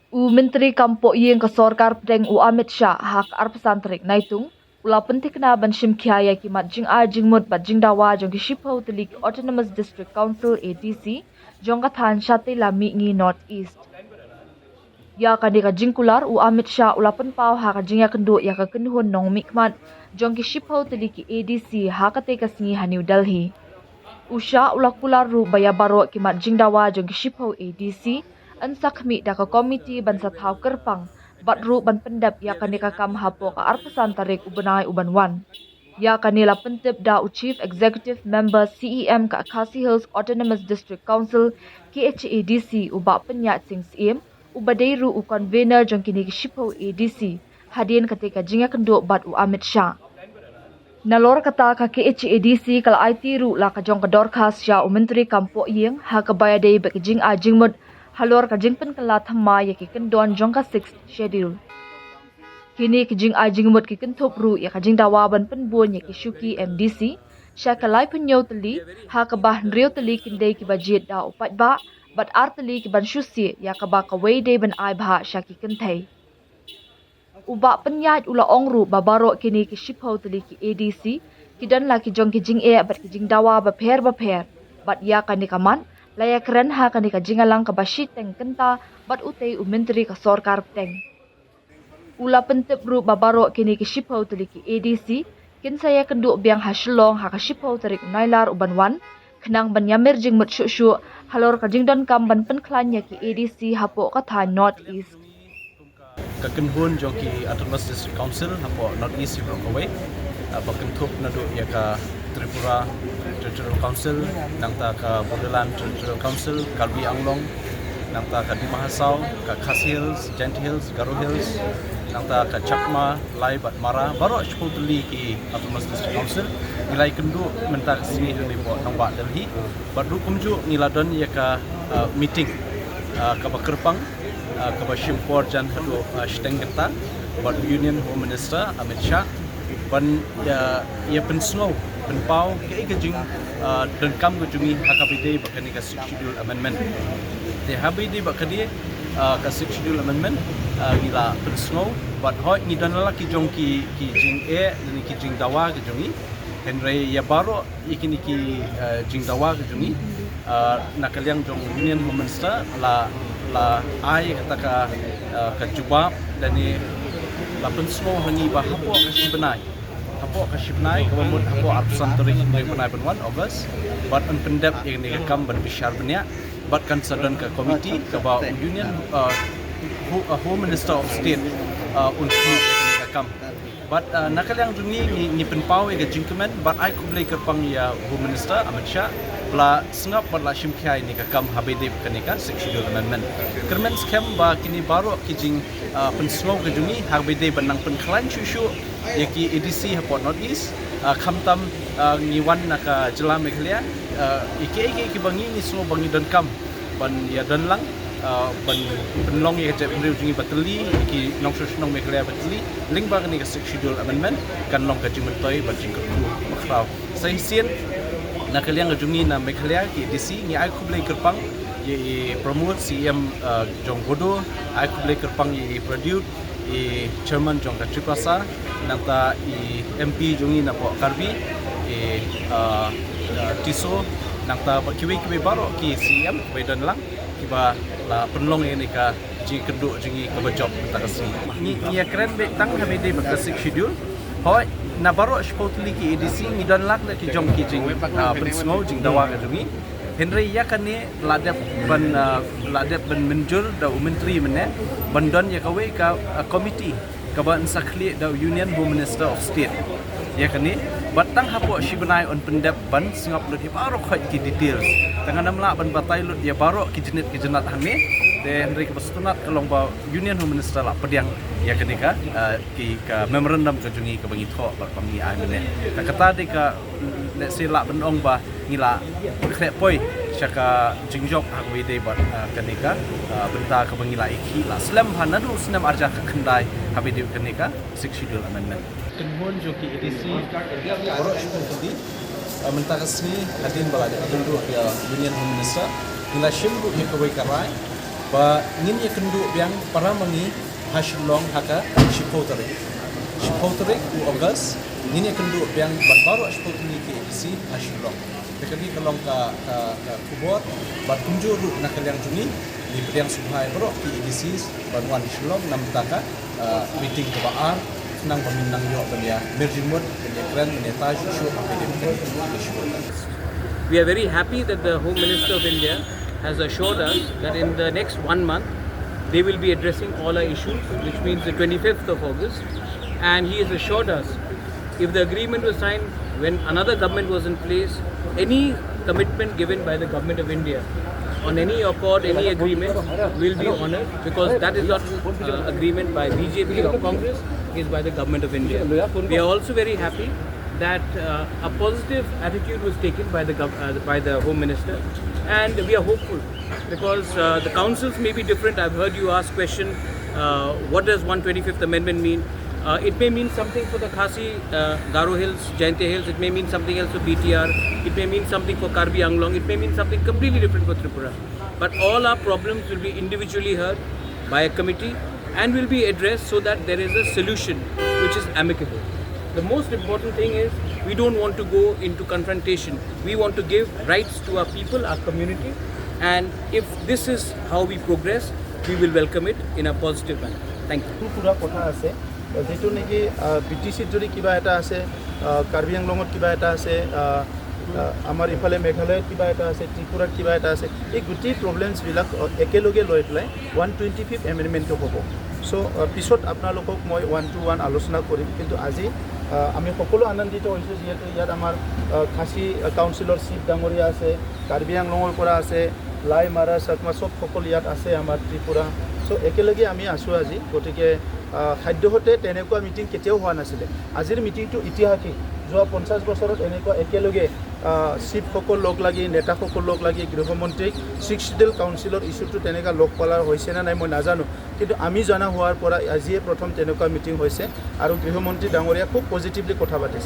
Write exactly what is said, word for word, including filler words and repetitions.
U Myntri Kam Pohïing ka Sorkar Pdeng u Amit Shah ha ka arphew san tarik Naitung u la pynthikna ban shim khia ïa ki mat jingai jingmut bad jingdawa jong ki shiphew tylli ki Autonomous District Council A D C jong ka thaiñ Shatei Lammihngi North East. Ïa kane ka jingkular u Amit Shah u la pynpaw ha ka jingïakynduh ïa ka kynhun nongmihkhmat jong ki shiphew tylli ki A D C ha katei ka sngi ha New Delhi. U Shah u la kular ruh ba ïa baroh ki mat jingdawa jong ki shiphew A D C yn sa khmih da ka komiti ban sa thaw kyrpang bad ruh ban pyndep ïa kane ka kam hapoh ka arphew san tarik u bnai u ban wan. Ïa kane la pyntip da u Chief Executive Member C E M ka Khasi Hills Autonomous District Council K H A D C u Bah Pynïaid Sing Syiem uba dei ruh u convener jong kine ki shiphew A D C hadien katei ka jingïakynduh bad u Amit Shah. Nalor kata ka K H A D C ka la aiti ruh la ka jong ka dorkhas sha u Myntri Kam Pohïing ha kaba ïadei bad ka jingai jingmut halor ka jingpynkylla thymmai ïa ki kyndon jong ka Sixth Schedule. Kine ki jingai jingmut ki kynthup ruh ïa ka jingdawa ban pynbun ïa ki shuki M D C sha ka laiphew hynñiew tylli ha kaba hynriew tylli kin dei kiba jied da u paidbah bad ar tylli ki ban shu sieh ïa kaba kawei dei ban ai bhah sha ki kynthei. U Bah Pynïaid u la ong ruh ba baroh kine ki shiphew tylli ki A D C ki don la ki jong ki jingeh bad ki jingdawa bapher bapher bad ïa kane ka mat la ïakren ha kane ka jingïalang kaba shiteng kynta bad utei u Myntri ka Sorkar Pdeng. U la pyntip ruh ba baroh kine ki shiphew tylli ki A D C kin sa ïakynduh biang ha Shillong ha ka shiphew tarik u Nailar u ban wan khnang ban ïamir jingmut shuh shuh halor ka jingdonkam ban pynkhlaiñ ïa ki A D C hapoh ka thaiñ North East. Ka kynhun jong ki Autonomous District Council hapoh North East baroh kawei, ah, ba kynthup naduh ïa ka Tripura Territorial Council, nangta ka Bodoland Territorial Council, Karbi Anglong, nangta ka Dima Hasao, ka Khasi Hills, Jaintia Hills, Garo Hills, nangta ka Chakma, Lai bad Mara, baroh shiphew tylli ki Autonomous District Council ngi la ïakynduh mynta ka sngi hangne hapoh Nongbah Delhi. Bad ruh kumjuh ngi la don ïa ka, ah, meeting, ah, kaba kyrpang, ah, kaba shim por jan haduh, ah, shiteng kynta bad Union Home Minister Amit Shah ban ïa, ïa pynsngew pynpaw kaei ka jing, ah, donkam ka jong ngi ha kaba ïadei bad kane ka Sixth Schedule Amendment. Te haba ïadei bad kane, ah, ka Sixth Schedule Amendment, ah, ngi la pynsngew bad hooid ngi don la ki jong ki, ki jingeh lane ki jingdawa ka jong ngi. Hynrei ïa baroh ïa kine ki, eh, jingdawa ka jong ngi, eh, na ka liang jong Union Home Minister la, la ai kata ka, eh, ka jubab lane la pynsngew ha ngi ba hapoh ka shi bnai, hapoh ka shi bnai kaba mut hapoh arphew san tarik u bnai ban wan August bad yn pyndep ïa kane ka kam ban bishar bniah bad kan sa don ka komiti kaba Union, eh, Ho-, eh, Home Minister of State, eh, un khmih ïa kane ka kam. Bad, uh, na ka liang jong ngi, ngi, ngi pynpaw ïa ka jingkmen bad ai khublei kyrpang ïa Home Minister Amit Shah ba la sngap bad la shim khia ïa kane ka kam haba ïadei bad kane ka Sixth Schedule Amendment. Kyrmen skhem ba kine baroh ki jing, uh, pynsngew ka jong ngi haba ïadei ban nang pynkhlaiñ shuh shuh ïa ki A D C hapoh North East, uh, khamtam, uh, ngi wan na ka jylla Meghalaya, uh, ïa kiei kiei kiba ngi, ngi sngew ba ngi donkam ban ïa don lang, ah, ban pynlong ïa ka jaitbynriew jong ngi ba tylli, ki nongshong shnong Meghalaya ba tylli lyngba kane ka Sixth Schedule Amendment kan long ka jingmyntoi bad jingkyrkhu bakhraw. Sa shisien na ka liang ka jong ngi na Meghalaya ki A D C ngi ai khublei kyrpang ïa i Pramod C E M, ah, jong Bodo, ai khublei kyrpang ïa i Pradyut, i chairman jong ka Tiprasa, nangta i M P jong ngi napoh Karbi, i, ah, ah, Tisso, nangta bad kiwei kiwei baroh ki C E M ba ïadon lang kiba la pynlong ïa kane ka jingïakynduh jong ngi kaba jop mynta ka sngi. Ngi, ngi ïakren beit tang haba ïadei bad ka Sixth Schedule. Hooid, na baroh shiphew tylli ki A D C ngi don la ki jong ki jing, ah, pynsngew jingdawa ka jong ngi. Hynrei ïa kane la dep ban, ah, la dep ban mynjur da u Myntri mynne ban don ïa kawei ka, ah, komiti kaba yn sa khlieh da u Union Home Minister of State. Ïa kane bad tang hapoh shi bnai yn pyndep ban sngap lut ïa baroh khoit ki details. Te ngam lah ban batai lut ïa baroh ki jingit ki jingat hangne. Te hynrei kaba sngewtynnat ka long ba Union Home Minister la pdiang ïa kane ka, ah, ki ka memorandum ka jong ngi kaba ngi thoh bad ba ngi ai mynne. Te kata dei ka, let's say, lah ban ong ba ngi la khreh poi sha ka jingjop ha kaba ïadei bad, ah, kane ka, ah, bynta kaba ngi la ïakhih la slem ha naduh u snem arhajar khyndai haba ïadei kane ka Sixth Schedule Amendment. Kynhun jong ki A D C baroh shiphew tylli, ah, mynta ka sngi hadien ba la ïakynduh ïa Union Home Minister ngi la shim ruh ïa kawei ka rai Ba ngin ïakynduh biang para ma ngi ha Shillong ha ka shiphew tarik. Shiphew tarik u August, ngin ïakynduh biang bad baroh shiphew tylli ki A D C ha Shillong. Te kane ka long ka, ka, ka khubor, bad kumjuh ruh na ka liang jong ngi, ngi pdiang sngewbha ïa baroh ki A D Cs ban wan Shillong namar ka, ah, meeting kaba ar, khnang ba ngin nang ïoh ban ïa mir jingmut, ban ïa kren, ban ïa tai shuh shuh, ban ïa kren shuh shuh. We are very happy that the Home Minister of India has assured us that in the next one month they will be addressing all our issues, which means the twenty-fifth of August. And he has assured us, if the agreement was signed when another government was in place, any commitment given by the Government of India on any accord, any agreement will be honored, because that is not, uh, agreement by B J P or Congress, is by the Government of India. We are also very happy that, uh, a positive attitude was taken by the gov- uh, by the Home Minister, and we are hopeful because, uh, the councils may be different. I've heard you ask question, uh, what does one twenty-fifth Amendment mean? Uh, it may mean something for the Khasi, uh, Garo Hills, Jaintia Hills. It may mean something else for B T R. It may mean something for Karbi Anglong. It may mean something completely different for Tripura. But all our problems will be individually heard by a committee and will be addressed so that there is a solution which is amicable. The most important thing is we don't want to go into confrontation. We want to give rights to our people, our community, and if this is how we progress, we will welcome it in a positive manner. Thank you. পুৰা কথা আছে, যিটো নেকি, আহ, বি টি চিত যদি কিবা এটা আছে, আহ, কাৰ্বি আংলঙত কিবা এটা আছে, আহ, আহ, আমাৰ ইফালে মেঘালয়ত কিবা এটা আছে, ত্ৰিপুৰাত কিবা এটা আছে, এই গোটেই প্ৰব্লেমছবিলাক, আহ, একেলগে লৈ পেলাই ওৱান টুৱেণ্টি ফিফ্থ এমেণ্ডমেণ্টটো হ'ব। চ' পিছত আপোনালোকক মই ওৱান টু ওৱান আলোচনা কৰিম, কিন্তু আজি, আহ, আমি সকলো আনন্দিত হৈছোঁ, যিহেতু ইয়াত আমাৰ, আহ, খাচী কাউন্সিলৰ চিফ ডাঙৰীয়া আছে, কাৰ্বি আংলঙৰ পৰা আছে, লাই, মাৰা, চাকমা চব সকলো ইয়াত আছে আমাৰ ত্ৰিপুৰা। চ' একেলগে আমি আছোঁ আজি। গতিকে, আহ, সাধ্যহতে তেনেকুৱা মিটিং কেতিয়াও হোৱা নাছিলে। আজিৰ মিটিংটো ঐতিহাসিক। যোৱা পঞ্চাছ বছৰত এনেকুৱা একেলগে, আহ, চিফসকল লগ লাগি, নেতাসকল লগ লাগি গৃহমন্ত্ৰীক ছিক্স শ্বিডিউল কাউন্সিলৰ ইছ্যুটো তেনেকুৱা লগ পালা হৈছে নে নাই মই নাজানো, কিন্তু আমি জনা হোৱাৰ পৰা আজিয়ে প্ৰথম তেনেকুৱা মিটিং হৈছে আৰু গৃহমন্ত্ৰী ডাঙৰীয়া খুব পজিটিভলি কথা পাতিছে।